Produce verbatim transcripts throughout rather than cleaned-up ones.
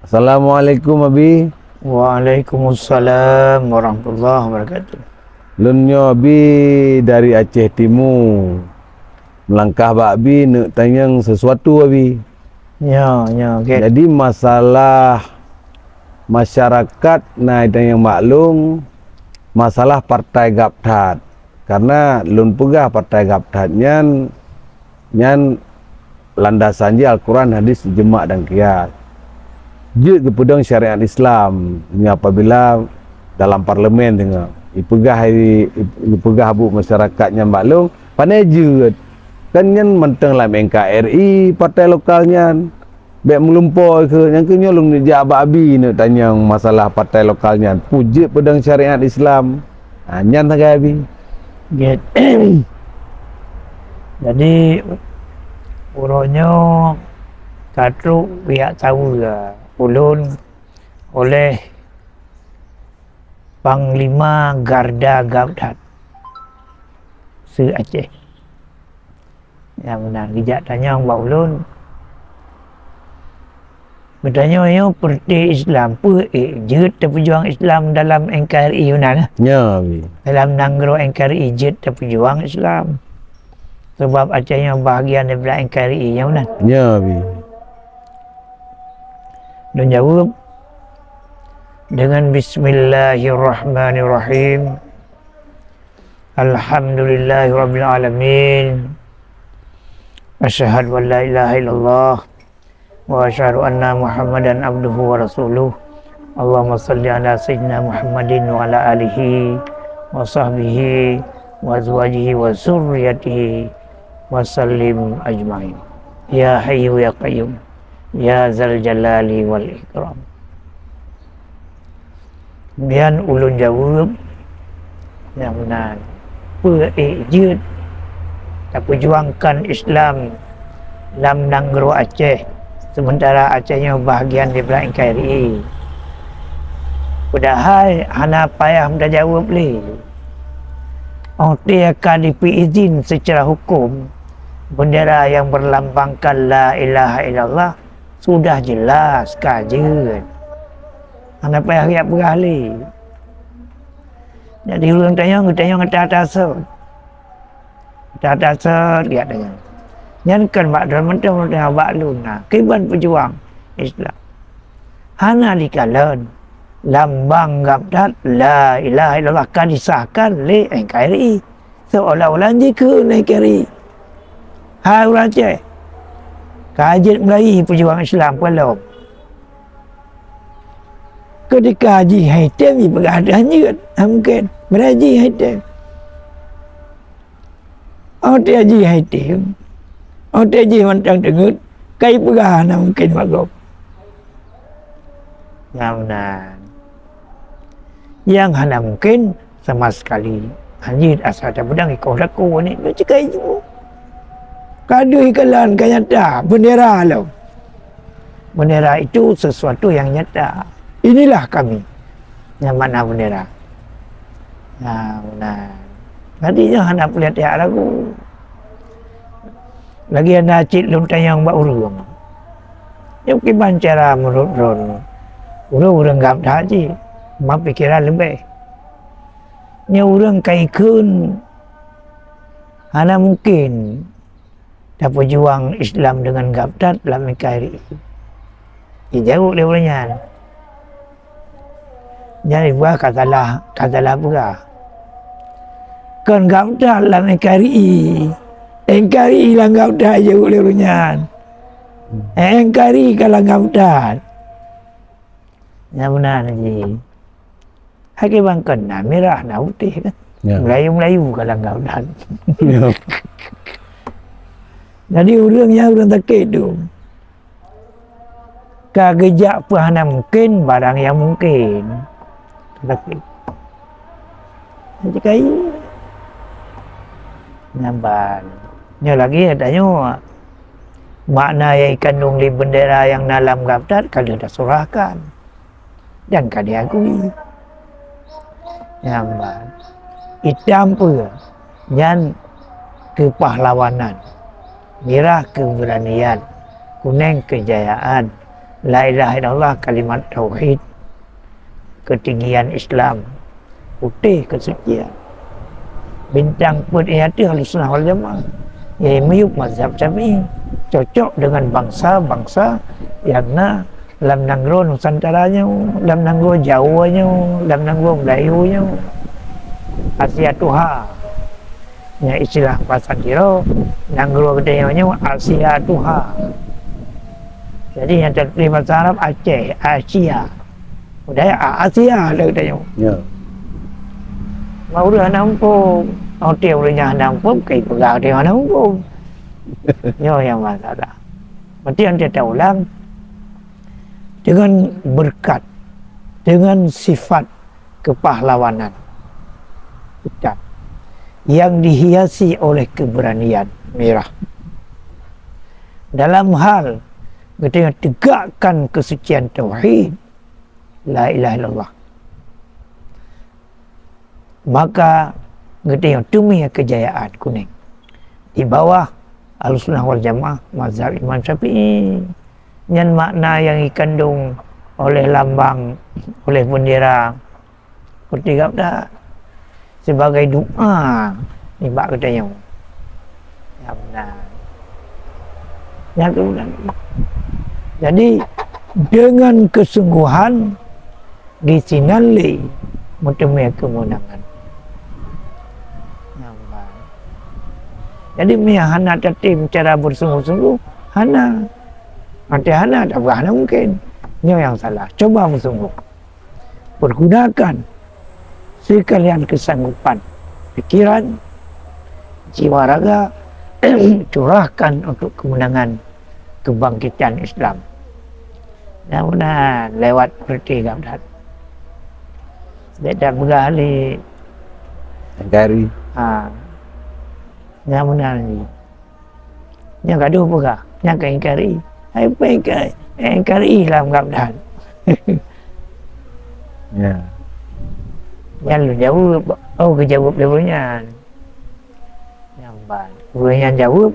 Assalamualaikum, Abi. Waalaikumsalam warahmatullahi wabarakatuh. Lôn nyoe, Abi, dari Aceh Timu. Meulangkah bak Abi neuk tanyong sesuatu, Abi. Ya, ya, oke. Jadi, masalah masyarakat na tanyong bak lôn, masalah partai GAPDHAT. Karena lôn peugah partai GAPDHAT nyan, nyan landasan jih Al-Quran, hadis, ijma' dan qiyas. Jeuet geupeudong syariat Islam nyan apabila dalam parlemen teungoh ipeugah, ipeugah buet masyarakat nyan bak lôn, pane jeuet. Kan nyan mantong lam N K R I partai lokal nyan. Bék meulumpoe keuh, nyang keuh nyoe lôn jak bak Abi neuk tanyong masalah partai lokal nyan. Peue jeuet peudong syariat Islam? Ha, nyan sagai, Abi. Gét. Jadi, uroe nyoe ka trok pihak saweue ulôn oleh Panglima Garda GAPDHAT se-Aceh. Nyang meunan geujak tanyong bak ulôn. Geutanyoe nyoe partai Islam, peue ék jeuet tapeujuang Islam dalam N K R I nyoe na? Nyo, Abi. Dalam nanggroe N K R I jeuet tapeujuang Islam. Sabab Aceh nyoe bahagian daripada N K R I nyoe na? Nyo, Abi. Lôn jaweueb dengan Bismillahirrahmanirrahim. Alhamdulillahirabbil alamin. Asyhadu an la ilaha illallah wa asyhadu anna Muhammadan abduhu wa rasuluh. Allahumma shalli ala sayyidina Muhammadin wa ala alihi wa sahbihi wa azwajihi wa dzurriyyatihi wa sallim ajmain. Ya Hayyu ya Qayyum, ya Dzal Jalali wal Ikram. Nyan ulôn jaweueb nyang meunan. Peue ék jeuet tapeujuangkan Islam lam nanggroe Aceh, seumeuntara Aceh nyoe bahagian daripada N K R I? Padahai hana payah tajaweueb lé. Óh watée ka jipeuidhin seucara huköm, beundera nyang beulambangkan la ilaha illallah sudah jelas ka jeuet. Hana payah geujak peugah lé. Jadi ureuëng tanyong, geutanyong ata-ata sot. Ata-ata sot geujak tanyong. Nyan kon bak droe mantong, ureuëng tanyong bak lôn na. Kiban peujuang Islam. Hana dikalon lambang GAPDHAT la ilaha illallah ka disahkan lé N K R I. Seolah-olah jikheun N K R I. Hai ureuëng Aceh, ka jeuet mulai peujuang Islam peue lom. Keutika jih hai tem jipeugah deuh jeuet, hana mungken. Meurah jih hai tem. Óh watée jih hai tem, óh watée jih mantong teungeut, ka jipeugah hana mungken bak gob. Nyang meunan. Nyang hana mungken sama sekali. Hanjeuet asai tapeudong ikoh lakoe nyoe, nyoe cikai jih. Ka deuh ikalon ka nyata, beundera lom. Bendera itu sesuatu yang nyata. Inilah kami. Nyang makna bendera. Nah, nah. Jadi nyoe hana peue lé tajak ragu. Lagée na cit lôn tanyong bak ureuëng. Nyoe kiban cara meunurot droeneuh. Ureuëng-ureuëng gab that cit, ma pikeran leubeh. Nyoe ureuëng ka ikheun hana mungken tapeujuang Islam deungon gab that lam N K R I. Jijaweueb lé ureuëng nyan. Nyan ibuah ka salah, ka salah peugah. Kon gab that lam N K R I. N K R I lam gab that jijaweueb lé ureuëng nyan. N K R I ka lam gab that. Nyang meunan jih. Hai kiban kon na mirah na putéh kan. Ya. Meulayu-meulayu ka lam gab that. Ya. Jadi ureuëng nyan ureuëng sakét tu. Ka geujak peue hana mungken barang nyang mungken. Sakét. Jadi kayu. Nyan ban. Nyoe lagée tanyoe. Makna nyang ikandong lé bendera nyang na lam gab that ka lheueh tasurahkan dan ka diakui. Nyan ban. Itam peue? Nyan keupahlawanan. Mirah keubeureunian. Kuneng keujayaan. La ilaha illallah, kalimat tauhid, keutinggian Islam, putéh keusucian. Bintang peuet nyang ateueh Ahlussunnah wal Jamaah. Nyang miyueb mazhab Syafi'i, cocok deungon bansa-bansa nyang na lam nanggroe Nusantara nyoe, lam nanggroe Jawa nyoe, lam nanggroe Melayu nyoe. Asia Tuha. Nyang istilah basa Tiro, nanggroe geutanyoe nyoe Asia Tuha. Jadi nyang tatuléh basa Arab Aceh, Asia. Budaya A-, Asia lé geutanyoe. Ya. Mak ureueng hana muphom. Oke, ureueng nyang hana muphom, kai peugah dia hana muphom. Nyoe nyang masalah. Berarti nyang kita ulang, dengan berkat, dengan sifat kepahlawanan kita yang dihiasi oleh keberanian merah. Dalam hal geutanyoe tegakkan kesucian tauhid, la ilaha illallah, maka geutanyoe teumé keujayaan kuning di bawah Ahlussunnah wal Jamaah, mazhab Imam Syafi'i. Nyan makna nyang ikandong oleh lambang, oleh bendera Peutinggai that sebagai doa nibak geutanyoe. Ya beuna. Nyang keumudian. Jadi, dengan kesungguhan di sinan lé meuteumé keumeunangan. Nyang ba. Jadi, meunyo hana tatem cara beusungguh-sungguh, hana. Watèe hana, tapeugah hana mungken. Nyoe nyang salah. Coba beusungguh. Pergunakan sekalian kesanggupan, pikiran, jiwa raga, curahkan untuk kemenangan kebangkitan Islam. Mudah-mudahan lewat berarti gabdat. Tidak peugah lé N K R I. Ha. Mudah-mudahan ni. Nyang gadoh peugah, nyang ka N K R I. Hai, peue N K R I? N K R I lam gabdat. Ya. Nyan lôn jaweueb, oh, geujaweueb lé ureueng nyan. Nyang ban. Ureueng nyan jaweueb,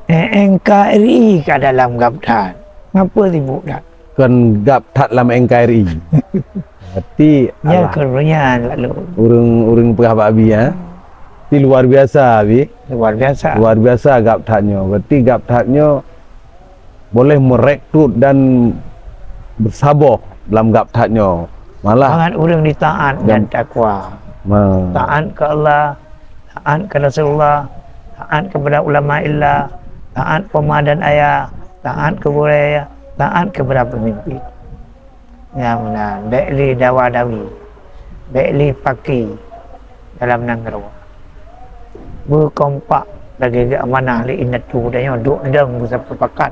"Eh, N K R I ka dalam gabdat. Ngapa sibuk that?" Kon gabdat lam N K R I. Berarti nyan alah, kon ureueng nyan lalu. Ureueng, ureueng peugah bak Abi, ya. Tapi luar biasa, Abi. Luar biasa. Luar biasa gabdat nyoe. Berarti gabdat nyoe boleh merekrut dan bersaboh lam gabdat nyoe. Malah mangat ureueng di taat dan, dan takwa. Ma. Taat ke Allah, taat ke Rasulullah, taat kepada ulama illah, taat ke ma dan ayah, taat ke gurèe, taat kepada pemimpin. Nyang meunan, bèk lé dawa-dawi, bèk lé paki dalam nanggroe. Beukompak lagèe geuamanah lé indatu tanyoe, duek dong beuseupakat,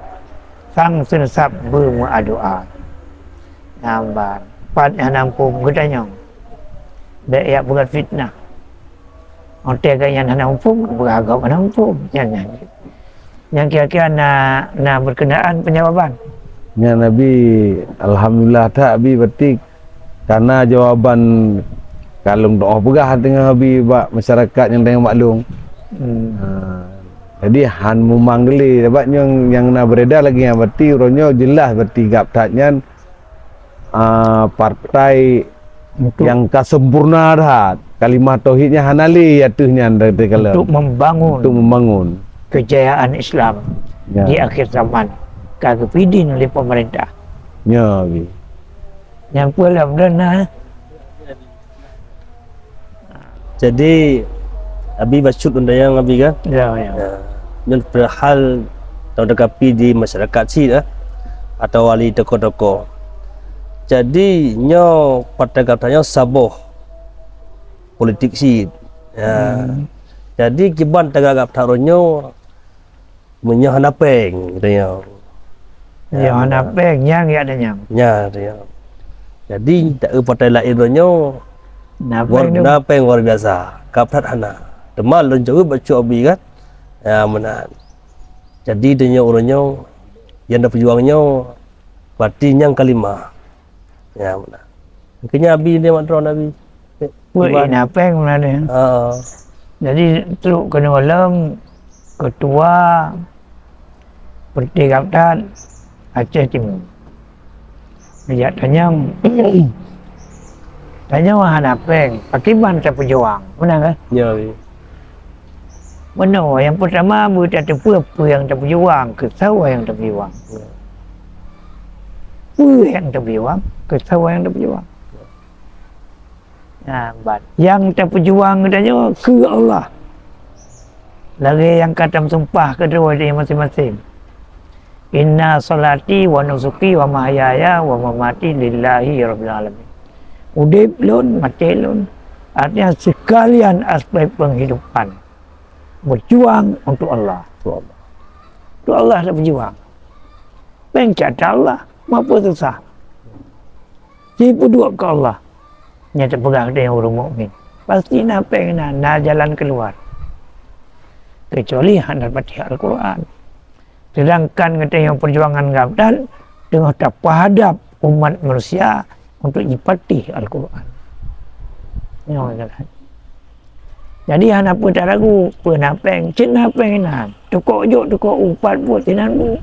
sang seuneusab beumeuadoa. Nyang ban, pat nyang hana muphom geutanyoe, bèk jak peugah fitnah. Watèe geuh nyan hana muphom, peugah gob hana muphom. Nyan, nyan. Nyang kira-kira na, na berkenaan penjawaban. Nyan Abi, alhamdulillah that Abi, berarti kana jawaban ka lôn tu'oh peugah deungon Abi bak masyarakat nyang deungon bak lôn. Hmm. Ha. Jadi han mumang geulé, sabab nyang, nyang na beredar lagèe nyan, berarti uroe nyoe jeulaih berarti gabdat nyan ah, partai untuk nyang ka sempurna that. Kalimah tauhid nyan hana lé ateueh nyan dari, dari kalam. Untuk membangun, untuk membangun kejayaan Islam, ya, di akhir zaman ka geupidin lé pemerintah. Ya, Abi. Nyang peue lom dana. Jadi, Abi bacut undang Abi kan? Ya, ya. Ya. Nyoe padahal tahu teukapi di masyarakat cit, eh, atau ahli tokoh-tokoh. Jadi, nyoe partai gabdat nyoe saboh politik cit. Ya. Hmm. Jadi, kiban tagak gabdat nyoe, meunyoe hana péng, katanya. Ya, ya, hana péng, nyang ya ada nyang. Ya, katanya. Jadi, tak eu partai lain nyoe, na péng, na péng luar biasa. Gabdat hana. Teuma lôn jaweueb bacut Abi kan? Ya, meunan. Jadi, tanyoe ureueng nyoe, nyang na peujuang nyoe, berarti nyang kalimah. Ya, meunan. Keunya Abi ni mak droe Abi. Woi, kiban. Na péng meunan deh. Ha. Jadi, trok keunoe lom ketua Peureulée gabdat Aceh Timu. Neujak tanyong, tanyong hana péng, pakriban tapeujuang, meunan kan? Ya, ya. Meunoe, nyang peurtama beu tateupeue peue nyang tapeujuang, keu saboh nyang tapeujuang. Peue nyang tapeujuang, keu saboh nyang tapeujuang. Nah, ban. Nyang tapeujuang geutanyoe keu Allah. Lagée nyang ka tameusumpah keudroe di maséng-maséng. "Inna sholati wa nusuki wa mahyaya wa mamati lillahi rabbil alamin." Udeb lôn, maté lôn, artinya sekalian aspek penghidupan, berjuang untuk Allah. Untuk Allah. Untuk Allah tapeujuang. Péng cit atra Allah, maupun susah. Jipeuduek keu Allah. Nyan teupeugah geutanyoe ureuëng mukmin. Pasti na péng na, na jalan keuluar. Keucuali hana patéh Al-Qur'an. Sedangkan geutanyoe peujuangan gabdat teungoh tapeuhadab umat manusia untuk jipatéh Al-Qur'an. Nyoe jalan. Jadi hana peue taragu, peue na péng, cit na péng inan. Tukok jok, tukok upat buet inan bu.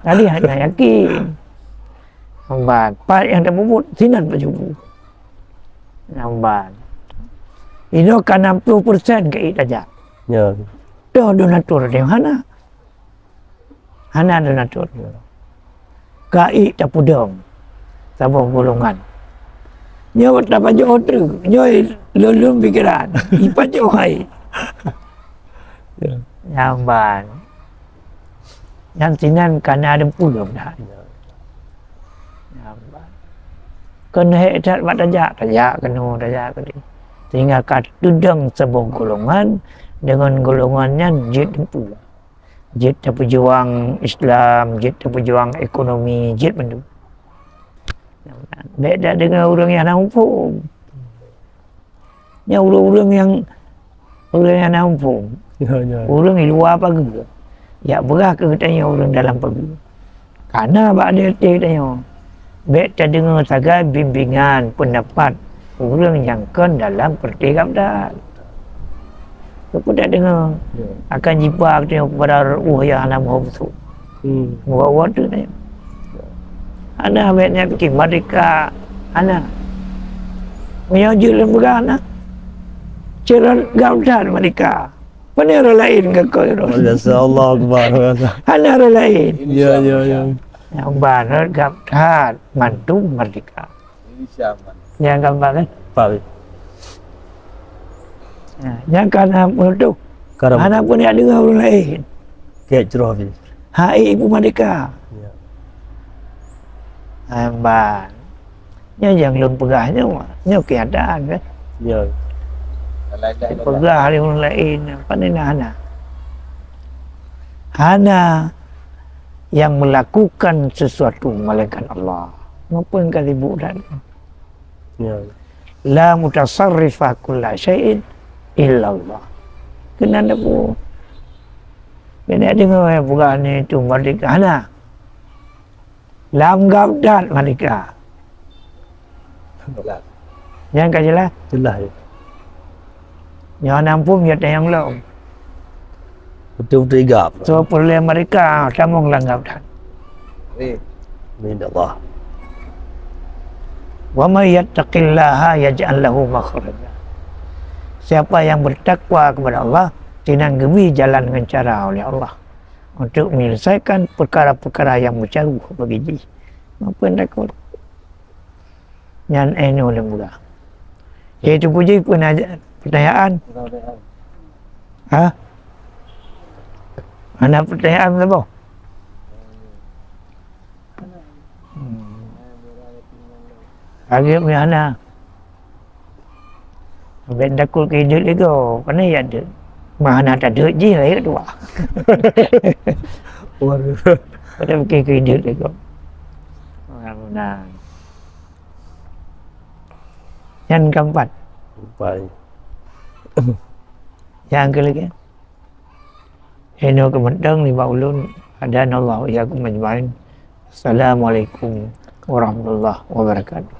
Jadi hana yakin. Ban, pat nyang tapeubuet, sinan pajubu. Ban. Inoe ka enam puluh persen keu tajak. Ya. Toh donatur deh hana. Hana donatur. Ka ié tapeudong saboh golongan. Nyoe tapajoh treuk, nyoe lôn-lôn pikiran. Ipajoh hai. Ya. Nyan ban. Nyan sinan ka na deumpeue dah. Ya. Nyan ban. Kon hék that bak tajak, tajak keunoe, tajak keudeh. Sehingga ka teudong saboh golongan, deungon golongan nyan jeuet deumpeue. Jeuet tapeujuang Islam, jeuet tapeujuang ekonomi, jeuet mandum. Bék tadeungoe ureuëng nyang hana muphom. Nyan ureuëng-ureuëng nyang, ureuëng nyang hana muphom. Ya, ya. Ureuëng di luwa pageue. Jak peugah keu geutanyoe ureuëng dalam pageue. Kana bak até geutanyoe, bék tadeungoe sagai bimbingan peundapat ureuëng nyang kon dalam peureté gabdat. Keupeue tadeungoe? Ya. Akan jiba geutanyoe kepada ruh nyang hana meuhusut. Hmm. Muka-muka tu tanya. Hana, bék nyan pike merdeka. Hana. Meunyoe jeuet lôn peugah na. Cara gabdat merdeka. Pane ureuëng laén keu kau, Ron? Masya Allah, Akbar. Hana ureuëng laén. Ya, ya, ya. Nyang ban rot gab that, mandum merdeka. Nyang gambar kan? Pak. Nah, nyang kana menutup. Karam. Hana pun jak deungoe ureuëng laén. Kek ceroh ni. Hai ibu merdeka. Ya. Hamba. Nyoe nyang lôn peugah nyoe, nyoe kenyataan kan? Ya. Peugah lé ureuëng laén, pane na hana. Hana yang melakukan sesuatu melainkan Allah. Nyoe pun ka sibuk that. Ya. La mutasarrifa kulla syai'in illallah. Keunan dah pun. Kena dengar yang peugah ni tu merdeka. Hana. Lam gabdat merdeka. Jelas. Nyan ka jelas? Jelas, ya. Nyoe na muphom ya tanyong lom. Betul-betul igap. So, peureulée merdeka, tamong lam gabdat. Amin. Amin, ya Allah. Wa may yattaqillaha yaj'al lahu makhraja. Siapa yang bertakwa kepada Allah, sinan geubri jalan ngon cara oleh Allah untuk menyelesaikan perkara-perkara yang meucaruh bagi jih. Apa yang takut? Nyan eh nyoe lôn peugah. Yaitu puji pun aja pertanyaan. Ha? Hana pertanyaan saboh? Hmm. Lagée meuhana. Bék takot keu ideuet lego, pane ya deuet. Meuhana tadeuet jih rayeuk dua. Waduh. Pada pikir keu ideuet lego. Nah. Nyan keempat. Empat. Nyang keu lagée. Inoe keumeudong nibak ulôn, hadanallahu wa iyyakum ajmain. Assalamualaikum warahmatullahi wabarakatuh.